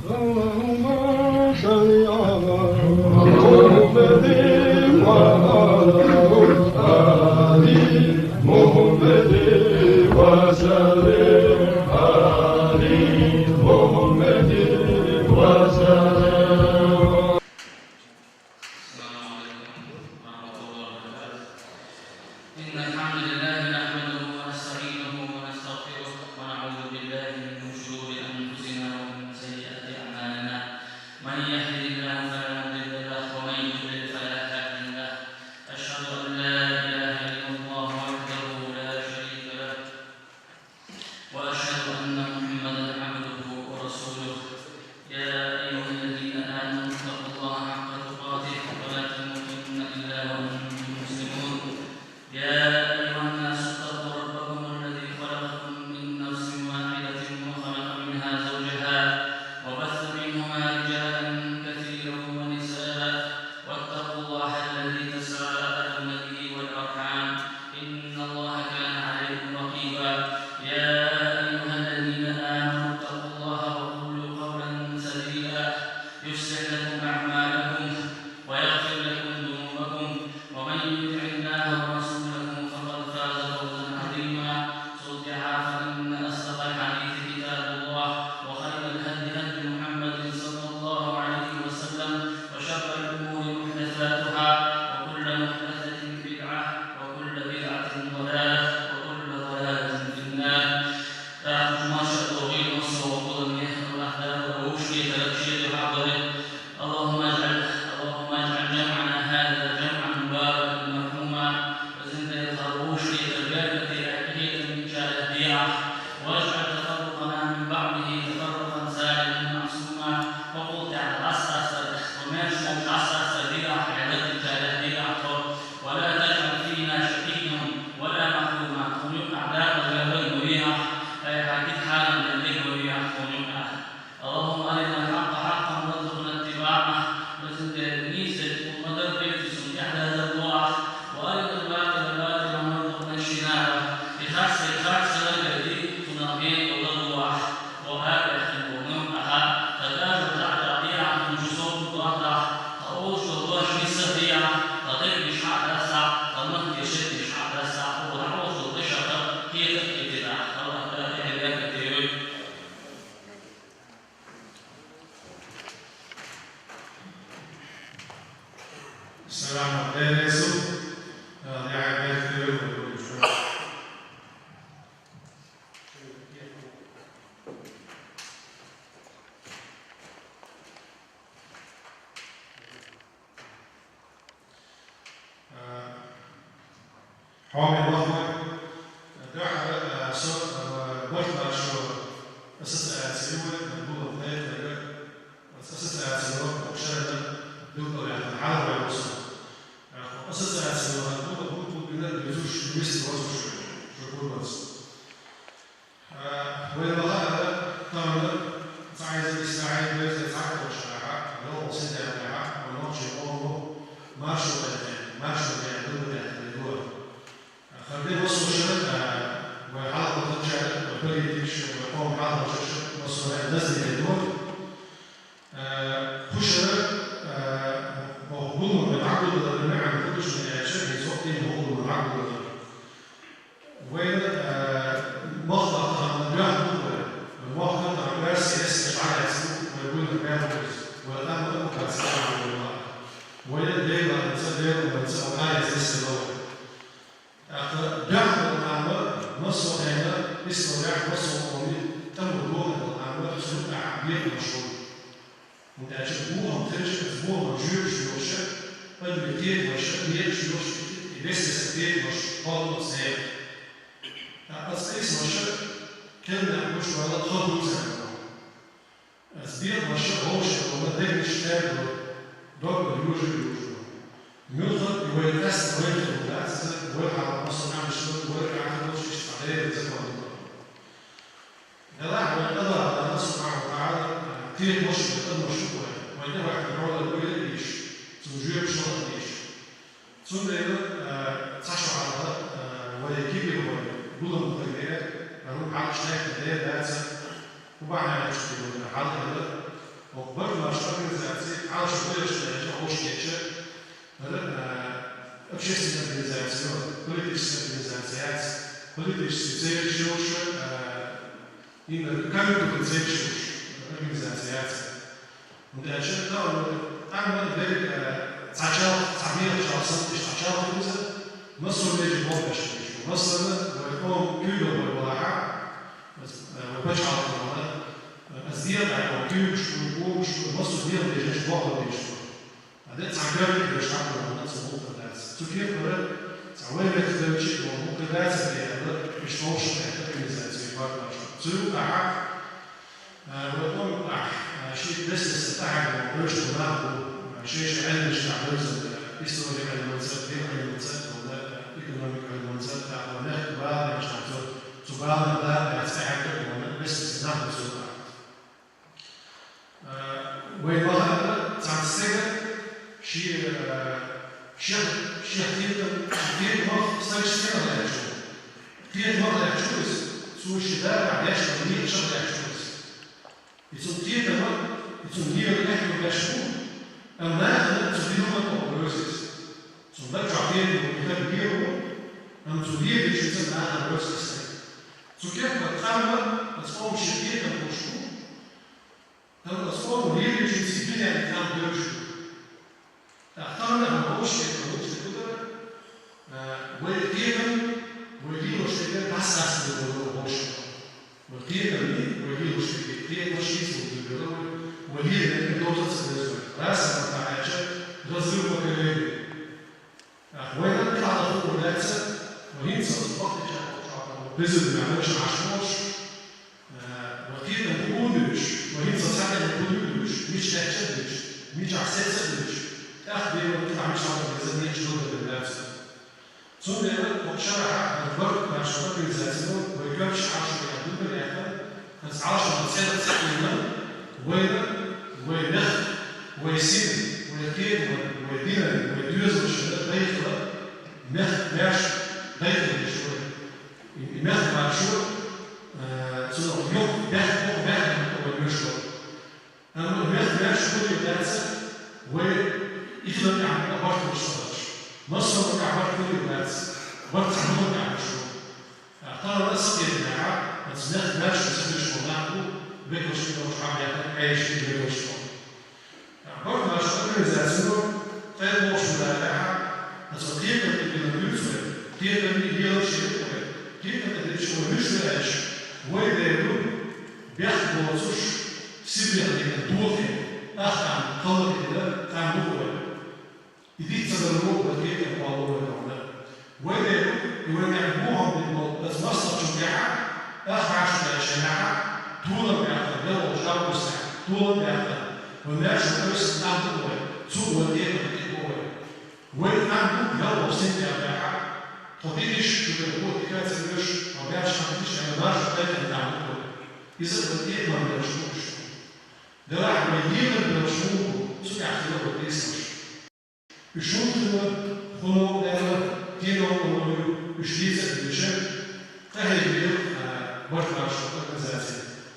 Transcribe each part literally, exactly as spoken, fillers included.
اللهم صل على محمد وعلى آل محمد وسلم. آل محمد وسلم. السلام عليكم ورحمة الله وبركاته. إن الحمد لله نحمده ونستعينه ونستغفره ونعوذ بالله من شرور أنفسنا ومن سيئات أعمالنا. من يهده الله فلا مضل له ومن يضلل فلا هادي له. أشهد أن لا إله إلا الله وحده لا شريك له. وأشهد أن محمدا عبده ورسوله. يا أيها الذين آمنوا اتقوا الله حق تقاته ولا تموتن إلا وأنتم مسلمون. يا أيها الناس اتقوا ربكم الذي خلقكم من نفس واحدة وخلق منها زوجها وبث منهما رجالا كثيرا ونساء واتقوا الله الذي تساءلون به والأرحام إن الله كان عليكم رقيبا. يا أيها الذين آمنوا اتقوا الله وقولوا قولا سديدا يصلح لكم أعمالكم ويغفر لكم ذنوبكم ومن يطع الله ورسوله فقد فاز فوزا عظيما. ثم أما بعد فإن أصدق الحديث كتاب الله وخير الهدي هدي محمد صلى الله عليه وسلم وشر الأمور محدثاتها وكل محدثة بدعة وكل بدعة ضلالة وكل ضلالة في النار. Рахматуллахи ва рахматуллахи ва баракатуху. Аллаху жамъана хаза жамъан мубаракан мархума. Везан Даьла, тхо вовшашта беркате, къахетам бечарех де ахь. Ва ажъал тафаррукъана мин баъдихи тафаррукъан салиман маъсума. Тхо кхул тӀехь Ӏасастар, тхо маьрша волчу Ӏасастар де ахь, Ӏелар дечарех де ахь тхо. Ва ла таджъал фина шакъийян ва ла махьрума. Тхуна юкъахь дакъа вер ма ве ахь, айхьа дика хьарам дер дерг ма ве ахь тхуна юкъахь. اللهم أرنا الحق حقا وارزقنا اتباعه. Везан Даьла, нийса дерг хӀун ма-дарра, цунна тӀаьхьадазар ло ахь. وأرنا الباطل باطلا وارزقنا اجتنابه. И харц дерг харц хилар гайта, цунах бен долар ло ахь. Ва ара бехкина болу нуьйманахь, тхан тӀажал дӀа а даккхий ахь, хӀун шу совгӀат дохь, тхан олуш долу дош нийса а дехьа, тхан дегнаш хьа а дасахь, тхан маттаца шернаш хьа а дасахь, оха дӀаолуш долу дашах кхетар а кхетийла ахь. Аллахь Дала тӀаьхье беркате йойла. Салам алейкум. Хьоме вахана, дуьххьара, а, со, а, барт баьчча ассоциаци ю вай, а, гулам кхайкхарга, ассоциаци йоккхачу шарна билгалваьккхина хьалхаваьлла со. А, ассоциаци йоккхачу гулам хӀун бина везуш, вист вазуш, шу гулбац. Вай ма-хаъара, тахана цхьа эзар исс бӀе берхӀитта цхьаъ долчу шарахь, йогӀу сентябрехь, вайн нохчийн къомо маршо тӀе, маршо тӀе, дуьнен тӀе хилла. Хадде массо шарахь, вай хьалхалчара, вай политикаш, вай къоман хьалхалчаш, массо а дазделла. Э, кху шарахь, э, боху гулам вай дӀагуллалара маьӀна хӀун ду шуна аьлча, хӀинца воккхийна боху гулам дӀагуллалара. Вайна, э, махках тахана дуьхьа ду вай, вай махках тахана оьрсийн эскарш дӀалаьцна ду, вай гулам баьлла вайца, вай къам а, вай цӀа а вай вала. Вай Делан ца, Делан ца, вай къаьстина ца вай. ТӀаккха дуьхьал къам а, массо а хенахь, ислам вехь, массо а къоман тӀамга дохийна къам а, цунна тӀехь бехамаш хуьлу. ХӀунда аьлча бохам хилча, иза бохам жоьпаш йолуш, адамийн кхетамаш, некъаш йолуш, и бес-бесара кхетамаш кхоллалц дера. ТӀаккха оцу кхетамаша кхин а гуш вала хан хуьлу царна. Аса бехамаш вовшах вала дегнаш тӀаьрдо, доггах йожа а йожо. Муьлхха а и вай къаьстина вай хилла дац иза, вай хьалха массо а къаьмнаш ду, вай къахьа долуш иштта цхьа Делан закон ду. Делахь вай Аллахь Дала субхьанаху ва тагӀала кхетамаш а, адамаш а ду вай, вай тӀехӀоьттина хьоле вуйла а ийша, цунна жоьпаш дала а ийша. Цундела, а, цхьа шо хьалха, а, вай кегийрхой гулам хир яра, хӀара хьалха шайх дер дац, хӀун бахьана аьлча вай хьалха яра, Барт маршо организаци, Ӏалашо вуйраш лежа, хӀуш кеча, р-, а, общественная организация, политическая организация, политический церковь шуша, а, именно компьютерный церковь шуша организация. Хьунда аьлча, тахана, тахана берриг, а, цхьа чалх, цхьа мехах чалх санна, иштта цхьа чалх хилча, массо а лежа болх беш хилча. Масала, вай къам куьйгалла вай валахьа, аз, а, вай пачхьалкх валахьа, аз дегӀа тӀехь къам куьйгаш бу, бубаш бу, массо а дегӀа дезаш, болх беш бу. Ада цхьа коьрта дезаш хьакъ валахьа, цхьа гӀулакх дац. Цу кепара цхьа вай мехка хилча, вай гӀулакх дац аьлла, иштта вовшах тӀехь организация барт маршо. Цу юкъахь, а, вай къам юкъахь, а, шийтта бес-бесса тӀехьа вевзаш бола нах бу, а, шоай-шоай Ӏилманаш тӀехь бевзаш, истори Ӏилманца, дин Ӏилманца, валла, экономика Ӏилманца, тӀаккха мехка бала беш нах цу, цу баланах дакъа баьнна тӀехьа вевзаш бола бес-бесса нах бу цу юкъахь. А, вай ма-, цхьан стага ший, а, шех, шех кхетам, кхетамах стаг ший стагах лаьтташ ву. Кхетамах лаьтташ ву иза, цо ший дакъа деш дола некъашах лаьтташ ву иза. И цун кхетам, и цун лерхӀам лаьтташ ву, амма нахана цу динах ма тоху вевза иза. Цун даг чохь кхетам бу, и даг лерхӀам бу, амма цу лерхӀамца нахана вевза иза. Цу кепара къам а, аз къам ший кхетам болуш бу, амма аз къам лерхӀамца дуьненан къам девзаш ду. ТӀаккха тахана хьан вовшах тӀехь вовшах тӀехь ду дара, а, вай кхетам, вай лелош дерг дӀасадаккха деза вай вовшах. Вай кхетам, вай лелош дерг, кхетамаш шийца хӀума дуьйла вай, вай лелош дерг доза ца деза вай. Расамахь аьлча, разрыв поколений. Ахь вайна тӀехьа хуур дац, вай хӀинца оцу бакъдечара чохь веза ваьлла вайша Ӏаш волуш, а, вай кхетам хӀун дуьйцуш, вай хӀинца цхьаьна хӀун дуьйцуш, мича лаьтташ а дуьйцуш, мичахь сецца а дуьйцуш, тӀаккха бен вай тӀехьа мичахь вай веза некъаш догӀа дерг дац. Цундела хӀокху шарахь барт маршо организацино вай коьртачу Ӏалашо ян дуьйна яхна, аса Ӏалашо цӀена ца хилла, вайна, вай мехка, вай сина, вай кхетамна, вай динан, вай доьзалшна дайхала, мехка маьрша дайхалаш вай. И, и мехка маршо, а, цунах юха бехк, юха бехк вай вуьйш вара. Амма мехка маьрша хуьлийла дац, вай итт хӀума тӀехь барт луш ца хилча. Массо а хӀума тӀехь барт хуьлийла дац, барт цхьа хӀума тӀехь луш ву. Тахана аса кхетамехь, аса мехка маьрша ца хилча болу нах бу, векалш тӀе долуш хьан бехна, Ӏеша векалш долу. Барт маршо организацино къайлавохуш ву аьлла, аса кхетам тӀе дина дуьйцу вай, кхетам лелаш ю вай, кхетам тӀе дина вай вуьш ву аьлча, вай дерг ду, бехк боцуш, сибрех дина дохе, ахкам халла тӀе дина къам ду вай. И диц ца дар ву вай кхетам кхолло вай хьуна. Вай дерг ду, и вай тӀехь бохам бина болу аса мостагӀчун тӀехь, ах хьаша тӀехь шайнахь, толам баьккхина, ялхолгӀачу августехь, толам баьккхина, вай маьрша вай къам ду вай, цо вай кхетам тӀе бо вай. Вай къам ду ялхолгӀа сентябрехь, тхо дитиш, шу дерг боху дика ца веш, ма баьрша къам дитиш, аьлла, марша кхайкхина къам ду вай. Иза вай тӀехь ма беш бу уьш. Делахь вай лелар беш хӀун бу, цу тӀехь хила вай дийцалаш. Уьш хӀунда хилла, хӀун новкъа даьлла, кхин новкъа ма ю, уьш дийца а дийша, къахьегира, а, барт маршо организаци.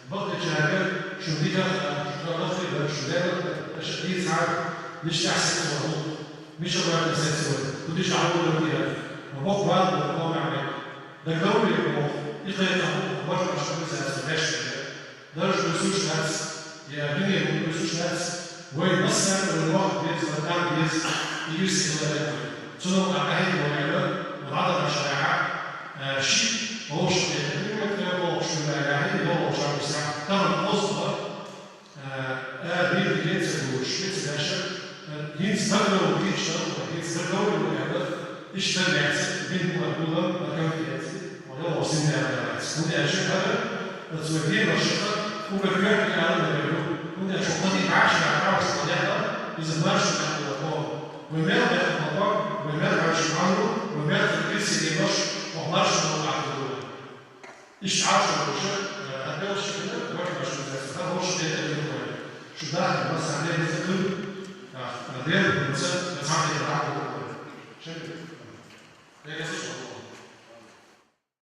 Бакъдечаьрга шун диках а, шун лаххе а, шун дерриг а, аша дийцахьара, мичахь сецна вай, мичахь вай сецна вай, хӀун дийша хьан вай вара, ма боккха бала бара, боккха бала бара. Дагадовлий боху, и кхайкхам бу барт маршо организаци беш дерг. Дарж буьйсуш дац, я дуьне буьйсуш дац, вай массарна вай мохк беза, вай къам беза, и ирсе хила деза вай. Цунах къахьега вай аьлла, вай дӀадаханчу шарахь, а, шиъ вовшах тӀехь дуьйна, тӀе вовшах дуьйна аьлла, хьийна вовшах висахь, тахана кхозлагӀа, а, а, дийна дийца а дуьйш, вица даша, а, хӀинца дагадовла дийцаш дан вай, хӀинца дагадовла вай аьлла, иштта дан лаьцна, бина бу вай гулам, вай конференци. Вай вовшах синтем дан лаьцна. ХӀунда аьлча хӀара, оцу вай демашха уггар коьрта ала вай ду. ХӀунда аьлча хӀокху тӀе баьхьаш баьхьа Ӏалашо яхна, иза маршо яхна вай хӀора. Вай мел баьхна ма боху, вай мел хьаьжча ма ду, вай мел хила ирсе демаш, хӀокху маршонна лаьтта ду вай. Иштта Ӏалашо долуш, э, хӀара белхаш хилла, барт маршо организаци, хӀара вовшах тӀе а ду вай. Шу дахар массарна дерриг а хилла, а, дерриг а ца, ца хилла дахар ду вай. Шен.